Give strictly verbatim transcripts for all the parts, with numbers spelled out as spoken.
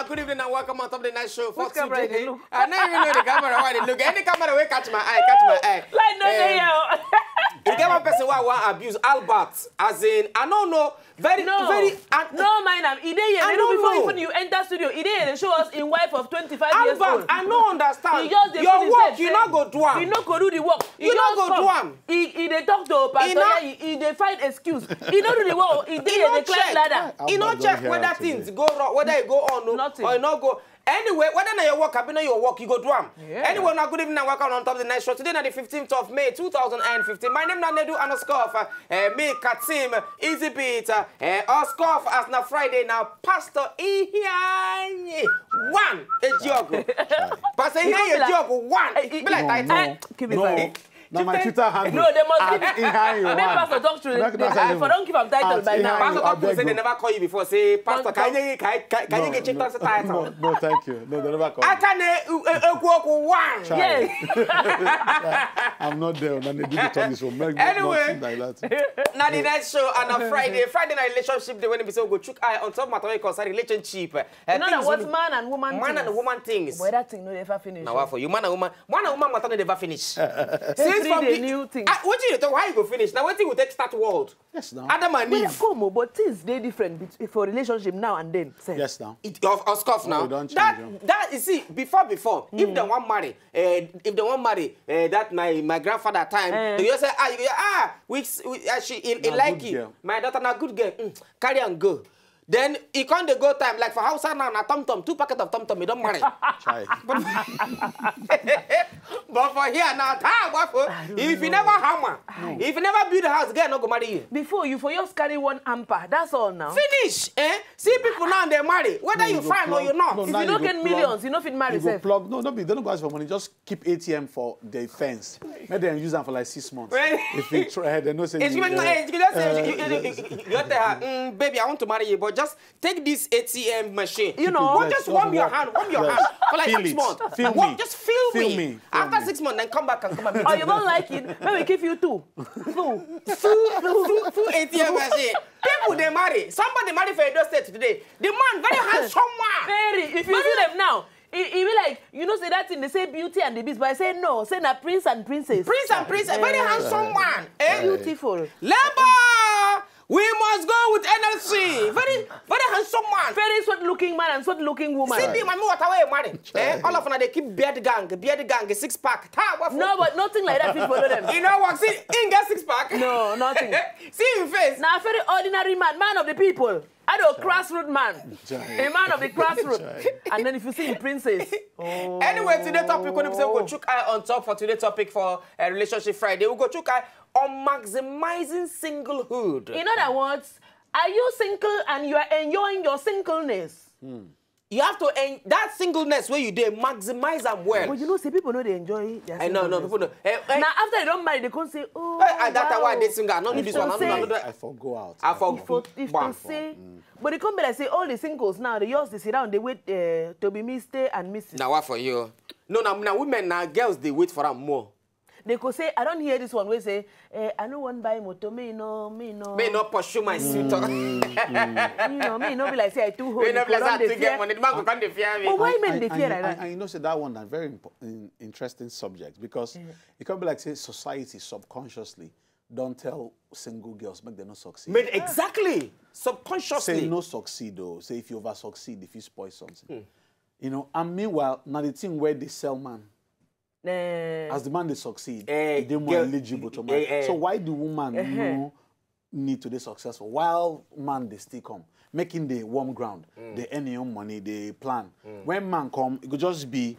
Good evening and welcome on top of the night show for Which camera you dey today. Look? I never even know the camera. Why they look? Any camera will catch my eye, catch my eye. Like no dey here. You get one person who I want abuse, Albert. As in, I don't know. Very, no, very. I, no mind am. E dey here. I don't know. Before even you enter studio, e dey here. They show us in wife of twenty-five years old. Albert, I no understand. He just dey. Your work, you no go do am. You no go do the work. You no go do am. He, he dey talk to Pastor Yayi, he dey find excuse. He no do the work. He dey, he dey climb ladder. He no check whether things go wrong, whether e go on o, or e no go. Anyway, whether na your work, abi na your work, you go do am. Yeah. Anyway, now good evening and welcome on top of the night show. Today na the fifteenth of May, two thousand and fifteen. My name na Nedu underscore Alpha. Uh, me, Katim, Easy Beat, uh, uh, Oscoff as na Friday now. Pastor Ihianye. One, Ejiogu. Pastor Ihianye Ejiogu, one. Be like title. Keep it. No. Na my Twitter handle. No, they must give me. Make Pastor talk to me. I for don't give am title by now. Pastor talk to say they never call you before. Say, "Pastor, can you, can, can, can you get Twitter title?" No, no, thank you. No, they never call me. Akane Ekwoku one. Yes. I'm not there. Na they do the talk this one. Anyway, na the next show and on Friday. Friday night relationship day when we say we go chook eye on top matter wey concern relationship. You know that what man and woman, man and woman things. Boy, that thing no ever finish. Now what for you, man and woman? Man and woman matter no dey ever finish. Since from the new thing. What do you talk? Why you go finish? Now what thing will take start world? Yes, now. Adam and Eve. Come on, but things dey different for relationship now and then. Yes, now. It of, of course now. That, that you see before, before if they want marry, uh, if they want marry, uh, that my my grandfather time, they just say, ah, you, ah, we, we uh, she he, he like you. My daughter na good girl. Mm, carry and go. Then e come dey go time like for Hausa now na tom tom, two packet of tom tom, e don marry. But, but for here now, ta waffle. If you never hammer, if you never build a house, girl no go marry you. Before you for just carry one hamper, that's all now. Finish, eh? See people now they marry, whether you fine or you not. If you no get millions, you no fit marry. You go plug. No, no be. They no go ask for money. Just keep A T M for the fence. Make them use them for like six months. If they try, they no say. You tell her, mm, baby, I want to marry you, but just take this A T M machine. You know, just warm your hand, warm your hand for like six months. Feel me. Just feel me. After six months, then come back and come and meet me. Oh, you don't like it? Maybe give you two. Two. Two, two, two A T M machine. People they marry. Somebody marry for Edo State today. The man very handsome man. Very. If you see them now, he, he be like, you know, say that thing, they say Beauty and the Beast, but I say no, say na Prince and Princess. Prince and Princess, very handsome man. Eh? Beautiful. Labor! We must go with N L C. Very, very handsome man. Very sweet looking man and sweet looking woman. See the man, what away marry. Eh? All of them, they keep beard gang, beard gang, six pack. Ta, what for? No, but nothing like that fit follow them. You know what? See, he get six pack. No, nothing. See him face. Now, very ordinary man, man of the people. I know, crossroad man. A man of the crossroad. And then if you see him, Princess. Oh. Anyway, today topic, when we say we go chook eye on top for today topic for, uh, Relationship Friday, we go chook eye on maximizing singlehood. In other words, are you single and you are enjoying your singleness? You have to en-, that singleness where you dey, maximize am well. But you know, say people no dey enjoy their singleness. I know, no, people no. Eh, eh. Now after they don't marry, they come say, oh, eh, eh, that wow. Why they single? I no do this one. I no do that. I for go out. I for, if to say, but they come be like say all the singles now, they just dey sit down, they wait, uh, to be Mister and Missus. Now what for you? No, now, now women, now girls, they wait for am more. They go say, I don't hear this one wey say, eh, I no wan buy motor, me no, me no. Me no pursue my suitor. You know, me no be like say I too holy. Me no be like say I too get money. The man go come dey fear me. But why men dey fear like that? And you know say that one na very interesting subject because it can be like say society subconsciously don't tell single girls make them not succeed. Exactly. Subconsciously. Say no succeed though. Say if you over succeed, if you spoil something. You know, and meanwhile, now the thing where they sell man. Eh. As the man they succeed, eh, they more eligible to marry. Eh, eh. So why the woman no need to be successful while man they still come, making the warm ground, they earn your money, they plan. When man come, it could just be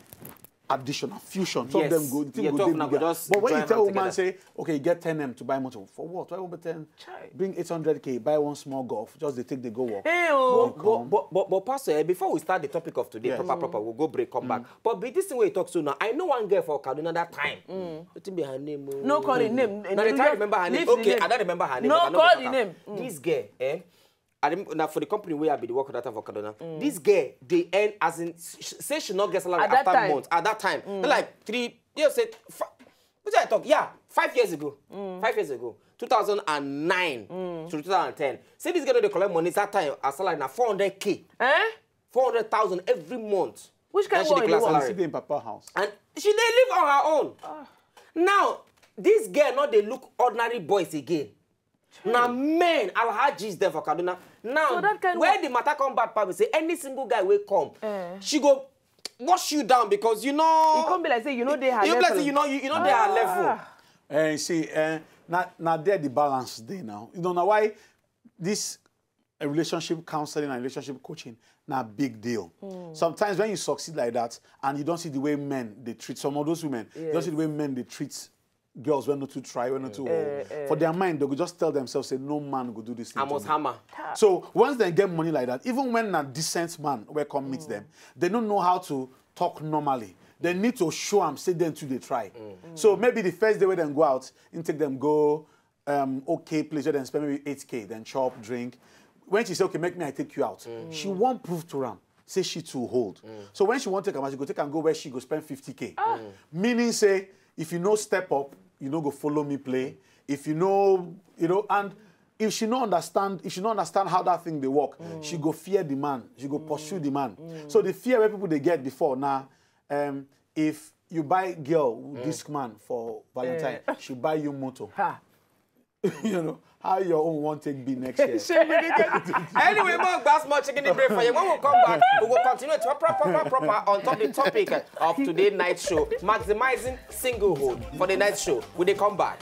additional fusion. Some of them go, the thing go dey bigger. But when you tell woman say, okay, you get ten M to buy motor for what? Why over ten? Bring eight hundred K, buy one small Golf, just they take the go work. Hey, oh. But, but, but, but Pastor, eh, before we start the topic of today, proper, proper, we'll go break, come back. But be this thing we talk so now. I know one girl for Kaduna that time. What be her name? Oh? No call the name. No, I try remember her name. Okay, I don't remember her name. No call the name. This girl, eh? I rem-, now for the company where I be the work that time for Kaduna. This girl, they earn as in say she not get salary after months. At that time, like three, you say what did I talk? Yeah, five years ago. Five years ago, two thousand and nine to two thousand and ten. Say this girl they collect money that time. Her salary na four hundred K. Eh? four hundred thousand every month. Which kind Then she one dey you dey class work? And salary. Still dey in papa house. And she dey live on her own. Now, this girl no dey look ordinary boys again. Na men, Alhajis dem for Kaduna. Now, So that kind where of- the matter come back, Pabi say any single guy wey come, Eh. she go wash you down because you E know. come be like say you no dey her You level. bless you know you, you know they are level. Ah. And see, uh, na na there the balance dey now. You know now why this uh, relationship counseling and relationship coaching na big deal. Sometimes when you succeed like that and you don't see the way men they treat some of those women, you don't see the way men they treat girls when not to try, when not to hold. For their mind, they will just tell themselves, say, no man go do this thing I to must me. Hammer. So once they get money like that, even when a decent man will come meet them, they don't know how to talk normally. They need to show am say them too they try. So maybe the first day when they go out, and take them go um, okay place where they spend maybe eight K, then chop, drink. When she say, okay, make me I take you out, she won't prove to am say she too hold. So when she won't take am, she go take and go where she go spend fifty K. Meaning say, if you know step up, you know go follow me play. If you know, you know, and if she no understand, if she no understand how that thing they work, she go fear the man, she go pursue the man. So the fear where people they get before now, um, if you buy girl disc man for Valentine, she buy you motor. Ha. You know how your own won't take be next year. Shey we dey get it. Anyway, more gbas, more chicken break for you. When we come back, we will continue to proper, proper, proper on top the topic of today night show, maximizing singlehood for the night show. We dey come back.